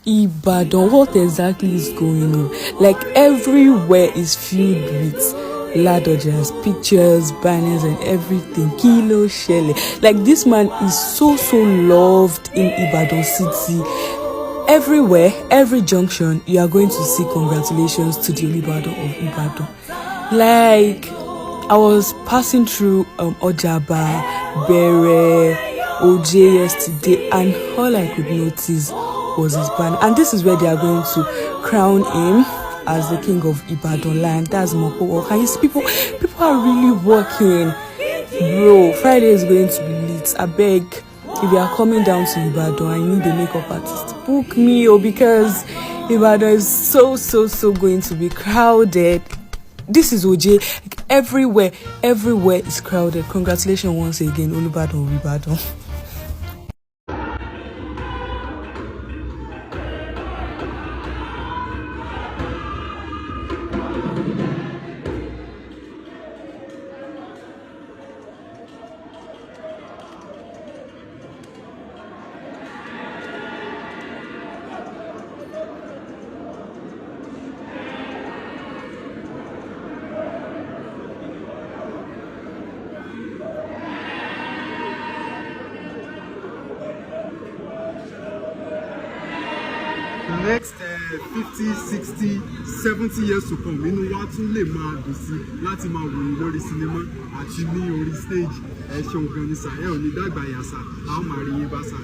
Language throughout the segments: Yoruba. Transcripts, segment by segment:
Ibadan, what exactly is going on? Like, everywhere is filled with Ladoja's pictures, banners, and everything. Kí ló ṣẹlẹ̀. Like, this man is so loved in Ibadan city. Everywhere, every junction, you are going to see congratulations to the Olubadan of Ibadan. Like, I was passing through Oja'ba, Bere, OJ yesterday, and all I could notice was his banner. And this is where they are going to crown him as the king of Ibadan land. That's Mopo Walk. And you see, people are really working. Bro, Friday is going to be lit. I beg, if you are coming down to Ibadan and you need a makeup artist, book me, oh, because Ibadan is so going to be crowded. This is OJ. Like, everywhere is crowded. Congratulations once again, Olubadan of Ibadan. Next 50, 60, 70 years to come, inú wa tún lè máa dùn sí láti máa wò yín lórí sinimá àti ní orí stage. Ẹ ṣeun gan ni sir. Ẹ ò ní dàgbà yàsà, a ó máa rí yín bá sir.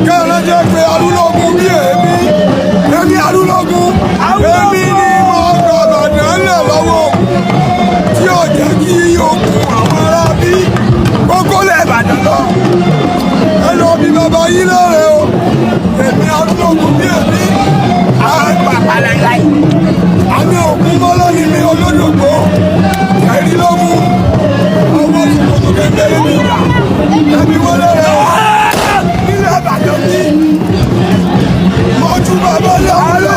Kẹ́rẹ́ jẹ́ pé arúlógún bí èmi, èmi arúlógún, èmi ni mo gbà bàdàn lẹ̀ lọ́wọ́ òkun tí ò jẹ́ kí okùn àwọn ará bí kókó lẹ̀ bàdàn lọ. Ẹ lọ bí bàbá yín lóore o. Èmi arúlógún bí èmi àgbà pàlàlàì àmì òkun mọ́lọ́ ni mi olódògbò ẹ̀rílógún ọwọ́ ṣòkòtò kékeré mi ìjà ẹbí wọ́n lóore o nílẹ̀ Ìbàdàn ní mọ́jú bàbá lọ́wọ́ lọ.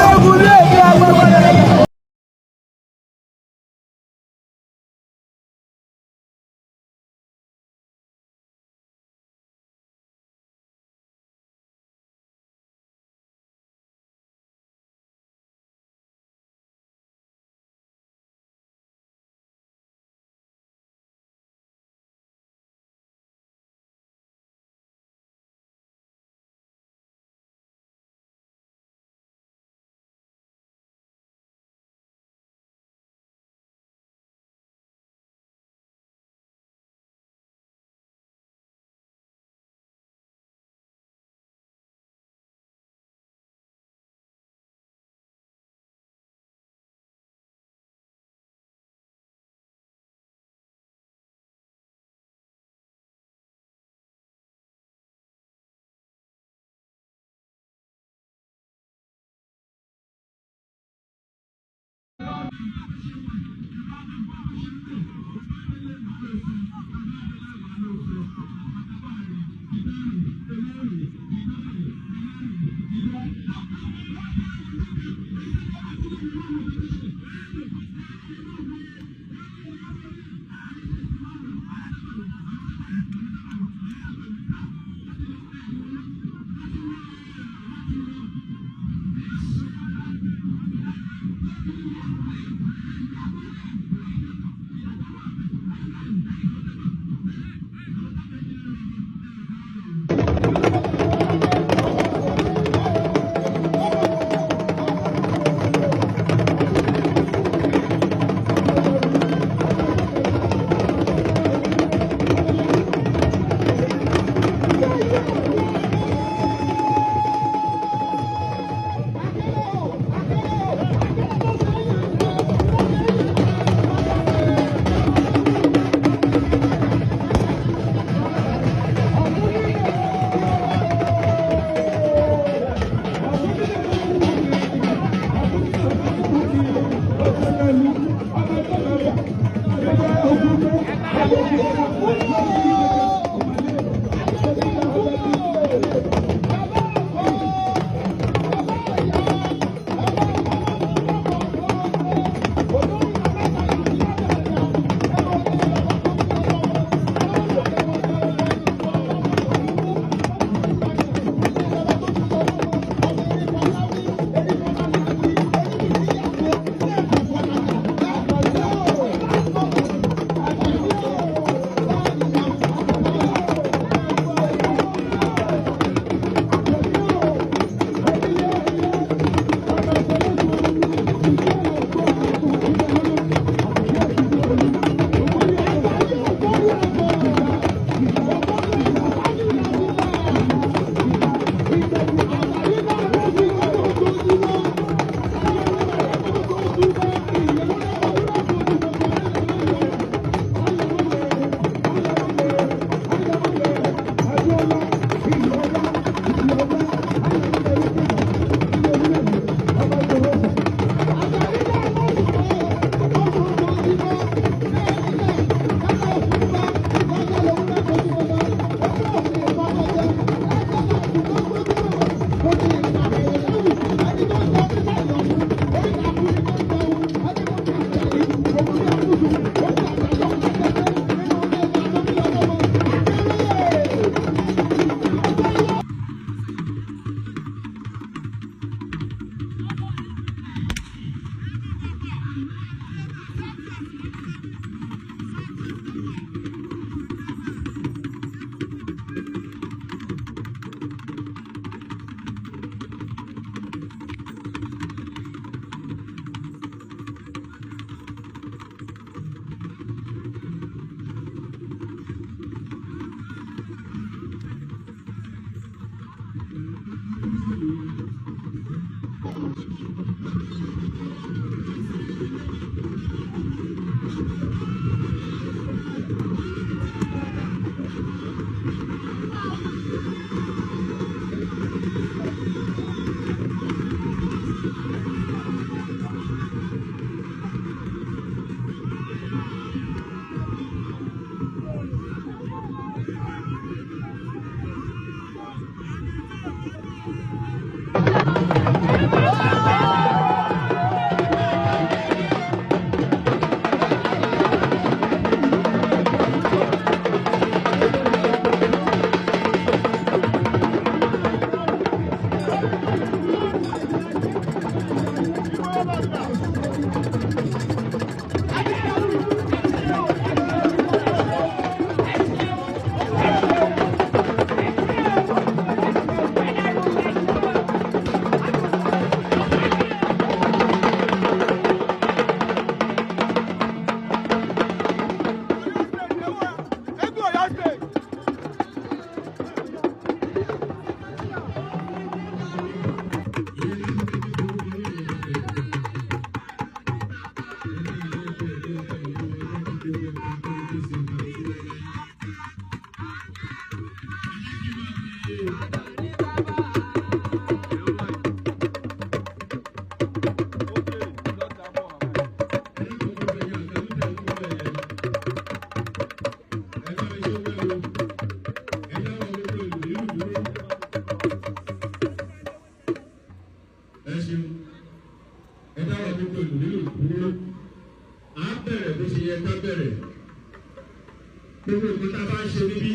Gbogbo nǹkan tá a bá ń ṣe níbí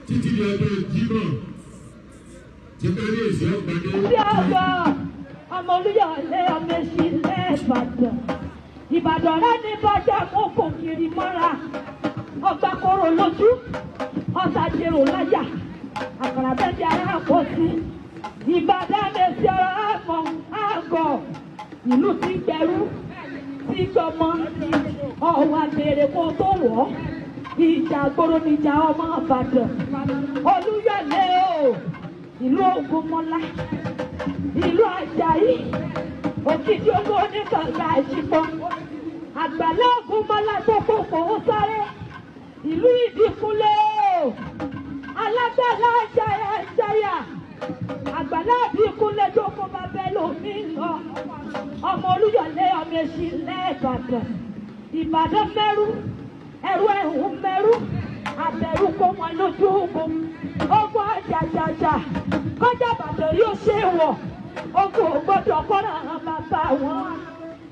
títí di ọjọ́ Jímọ̀ tí kábíyèsí ọ̀gbadé. Bí ọgbà ọmọ Olúyọ̀lé ọmọ èsì ilé Ìbàdàn, Ìbàdàn rẹ ní bọ́jà kókò kiri mọ́ra, ọgbà kóró lójú, ọ̀sà jèrò láyà, àkàrà bẹ́ẹ̀ di ara kò sí. Ìbàdàn mèsì ọ̀rọ̀ àmọ̀ àgọ̀, ìlú ti gbẹrú, ti gbọmọ, ọ̀wà bèrè kó tó wọ̀ ọ́. Ìjà gbòòrò níjà ọmọ Ìbàdàn, Olúyọ̀lé o, ìlú Ògúnmọ́lá, ìlú Àjàyí, òkìtì olú oníkànga àṣìpọ̀, àgbàlá Ògúnmọ́lá tó kókò ó sáré, ìlú Ìdìkúnlé o, alágbàlá Àjàyà Àjàyà, àgbàlá Ìdìkúnlé tó kó bàbá ẹlòmíì lọ, ọmọ Olúyọ̀lé ọmọ èsì lẹ́ẹ̀bàdàn, Ìbàdàn mẹ́rú, ẹrú ẹ̀hún mẹ́rú, àbẹ̀rù kó wọn lójú ogun, ogun àjàjàjà, kọjá Ìbàdàn yóò ṣe wọ̀, ogun ò gbọ́dọ̀ kọ́ra àwọn bàbá wọn.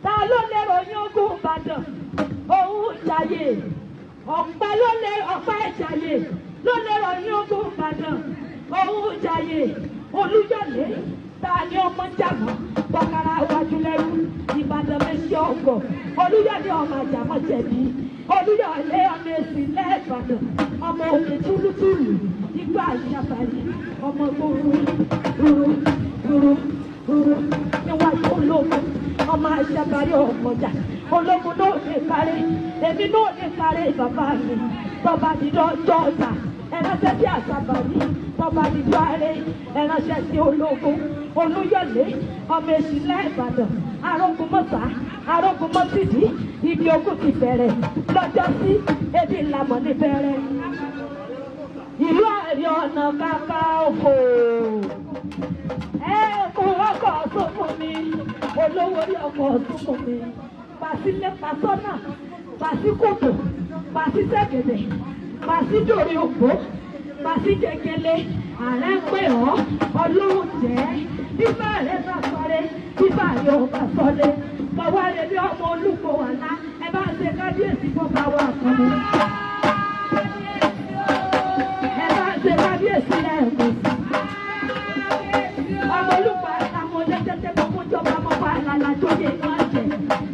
Ta ló lè ròyìn ogun Ìbàdàn? Òun Ìjàyè, ọ̀pẹ ló lè ọ̀pẹ Ìjàyè ló lè ròyìn ogun Ìbàdàn. Òun Ìjàyè, Olúyọ̀lé, ta ni ọmọ jàmọ́, bọ́kàrà wájú lẹ́rú, Ìbàdàn méjì ọgọ̀, Olúyọ̀lé ọmọ àjàmọ́ jẹ̀bi. Olúyọ̀lé ọmọ èsì lẹ́ẹ̀bàdàn, ọmọ òkè túlútúlù, igbá àṣàbàlì, ọmọ gbòòrò, rúru, rúru, rúru, níwájú ológun, ọmọ àṣàbàlì ọ̀pọ̀jà, ológun náà lè kárí, èmi náà lè kárí bàbá mi, tọba dídọ́ jọ́ọ̀tà, ẹ̀ránṣẹ́ sí àṣàbàlì, tọba dídọ́ arẹ, ẹ̀ránṣẹ́ sí ológun, Olúyọ̀lé, ọmọ èsì lẹ́ẹ̀bàdàn, arógun mọ́ta, arógun mọ́tìdí, ibi ogun ti bẹ̀rẹ̀ lọ́jọ́ sí ebi ńlámọ̀ ní bẹ̀rẹ̀. Ìlú Ààrẹ Ọ̀nà Kakanfò, ẹ̀ẹ́kùn ọkọ̀ sófún mi, olówó orí ọkọ̀ sófún mi, pàṣílẹ̀ pàṣọ́nà, pàṣíkòtò, pàṣísẹ̀gẹ̀dẹ̀, pàṣídòrí ògbó, pàṣígẹ̀gẹ̀lẹ̀, ààrẹ ń pè ọ́, ọlọ́run jẹ́, bíbá rẹ̀ bá sọ̀rẹ́, bíbá rẹ̀ ò bá sọ̀lẹ̀, bọ̀wá rẹ̀ bí ọmọ olúkọ wà lá, ẹ bá ń ṣe kábíyèsí fún bá wa kan mi. Ẹ bá ń ṣe kábíyèsí lẹ́ẹ̀kan sí. Ọmọ olúkọ àtàwọn ọlẹ́tẹ́tẹ́ gbogbo jọba ọmọ pa àlàlà tó yẹ máa jẹ.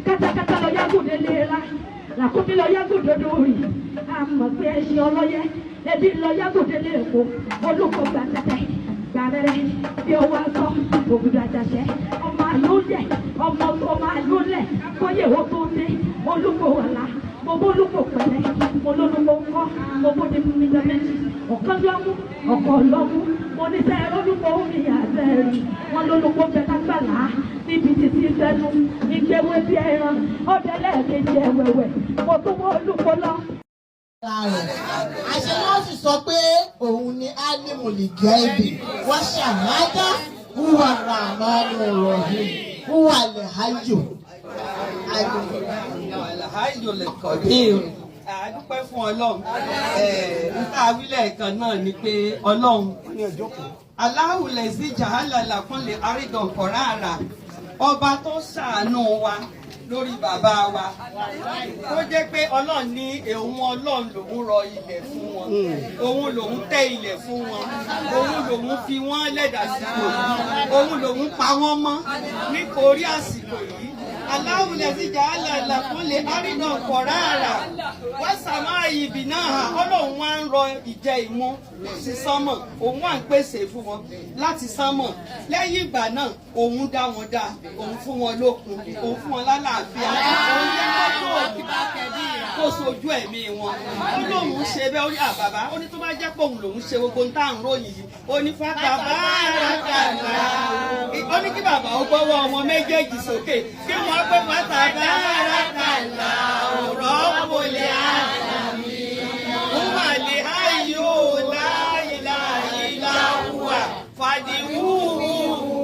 Kátàkátà lọ yágùn délé ra, làkúnmí lọ yágùn dodo rì. Àmọ̀ pé ẹṣin ọlọ́yẹ, ẹbí lọ yágùn délé èkó, olúkọ gbàtẹ́tẹ́, gbàrẹ́rẹ́, bí owó aṣọ, ògùdù àjàṣẹ́, ọmọ àlúlẹ̀, ọmọ ọmọ àlúlẹ̀, kọ́yẹ̀ ó tó dé, olúkọ wàlá, mo bólúkọ pẹ̀lẹ́, mo lólúkọ ńkọ́, mo bó di mímí méjì, ọ̀kan lọ́mú, ọ̀kan lọ́mú, mo ní sẹ́ lólúkọ omi àbẹ́rẹ́, wọn lólúkọ bẹ lágbàlá. lálàá níbi títí fẹnu ìgbéwé bí ẹran ọdẹ lẹ́ẹ̀kejì ẹ̀wẹ̀wẹ̀ mo tún wọ́n olúkọ lọ. Rẹ̀ àṣẹ wọn sì sọ pé òun ni alimuli gẹ́ẹ̀bì wọ́n ṣàmádá wúwà ràmánù rọ̀hìn wúwà lẹ́hàjò. A dúpẹ́ fún Ọlọ́run. Nta wílẹ̀ kan náà ni pé Ọlọ́run aláwùlẹ̀ sí jàhálàlà kan lè àrídàn kọ̀rá àrà, ọba tó ṣàánú wa lórí bàbá wa, tó jẹ́ pé Ọlọ́run ní òun, Ọlọ́run lòun rọ ilẹ̀ fún wọn, òun lòun tẹ́ ilẹ̀ fún wọn, òun lòun fi wọ́n lẹ́dà sípò yìí, òun lòun pa wọ́n mọ́ nítorí àsìkò yìí. Aláwùlẹ̀ sí jàhálàlà kan lè àrídàn kọ̀rá àrà wọ́n sàmá ìbì náà hà. Ọlọ́run wá ń rọ ìjẹ ìmu sí sánmọ̀, òun wà ń pèsè fún wọn láti sánmọ̀. Lẹ́yìn ìgbà náà, òun dá wọn dá, òun fún wọn lókun, òun fún wọn lálàáfíà, òun jẹ́ kó kó sojú ẹ̀mí wọn. Ó lóun ṣe bẹ́ẹ̀. Ó ní àbàbá, ó ní tó bá jẹ́ pé òun lòun ṣe gbogbo ohun tá à ń ròyìn yìí, ó ní fata bárakàlà. Ó ní kí bàbá ó gbọ́wọ́ ọmọ méjèèjì sókè kí wọ́n pé fata bárakàlà ọ̀rọ̀ wọlé àlàmì wúwà lè ayò láìláìlá wúwà fàdíwúwú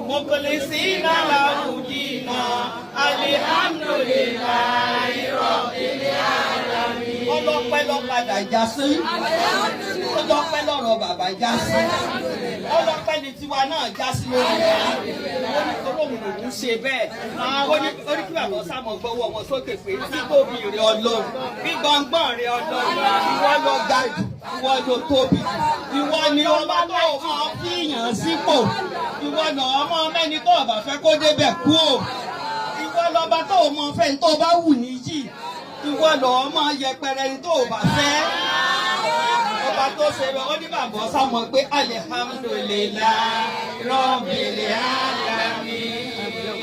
mọ̀kànlélẹ́sí náà òdìnà alihamdulilayi rabbil alamin. Ọlọ́pẹ́ lọ padà já sí, ọlọ́pẹ́ lọ́rọ̀ bàbá já sí, ọlọ́pẹ́ ni tiwa náà já sí lórí rẹ̀. Ó ní tó lóun lòún ṣe bẹ́ẹ̀. Ó ní kí bàbá sámọ̀ gbọ́wọ́ wọn sókè pé títóbi rẹ̀ Ọlọ́run, gbígbọ́ngbọ́n rẹ̀ Ọlọ́run, ìwọ ló ga jù, ìwọ ló tóbi jù, ìwọ ni ọba tó máa fìyàn sípò, ìwọ lọ́ọ́ mọ́ mẹ́ni tó ọba fẹ́ kó débẹ̀ kú o, ìwọ lọba tó mọ fẹ́ ní tó bá wù níyì, ìwọ lọ́ọ́ mọ yẹpẹrẹ ní tó bá fẹ́. Ọba tó ṣe bẹ, ó ní bàbá sámọ pé alihamudulilayi rabbil alamin.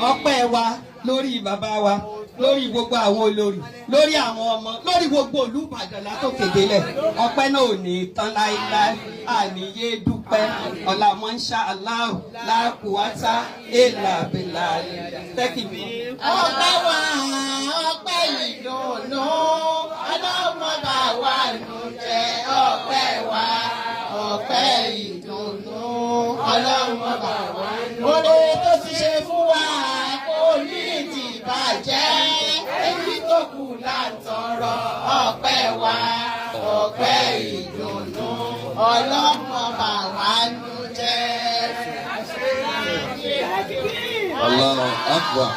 Ọpẹ́ wa lórí bàbá wa, lórí gbogbo àwọn olórí, lórí àwọn ọmọ, lórí gbogbo ìlú Ìbàdàn látòkè délẹ̀, ọpẹ́ náà ò ní tán láéláé, àníyé dúpẹ́ ọ̀la mọ́ṣá aláwọ̀ láàkúwátá èlà bìlà tẹ́kìbí. Ọpẹ́ wa, ọpẹ́ ìdùnnú, ọlọ́mọ bá wa nù jẹ́. Ọpẹ́ wa, ọpẹ́ ìdùnnú, ọlọ́mọ bá wa nù. Oore tó ti ṣe fún wa kò ní ti bàjẹ́, èyí tó kù là ń tọrọ. Ọpẹ́ wa, ọpẹ́ ìdùnnú, ọlọ́mọ bá wa nù jẹ́. Allahu Akbar.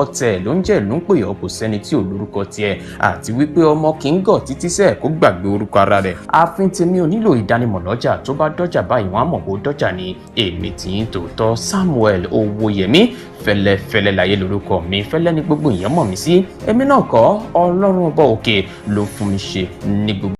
Ọ̀tẹ̀ ló ń jẹ́ ló ń pè ọ́, kò sẹ́ni tí ò lórúkọ tiẹ̀, àti wípé ọmọ kì í gọ̀ títí sẹ́ẹ̀ kó gbàgbé orúkọ ara rẹ̀. Ààfin tèmi ò nílò ìdánimọ̀ lọ́jà, tó bá dọ́jà báyìí wọ́n á mọ̀ bó dọ́jà ni. Èmi tí ń tòótọ́ Samuel Owóyẹmí fẹlẹ́fẹlẹ́ láyé lórúkọ mi, fẹlẹ́ ní gbogbo èèyàn mọ̀ mí sí. Èmi náà kọ́, Ọlọ́run ọba òkè ló fún mi ṣe ní gbogbo.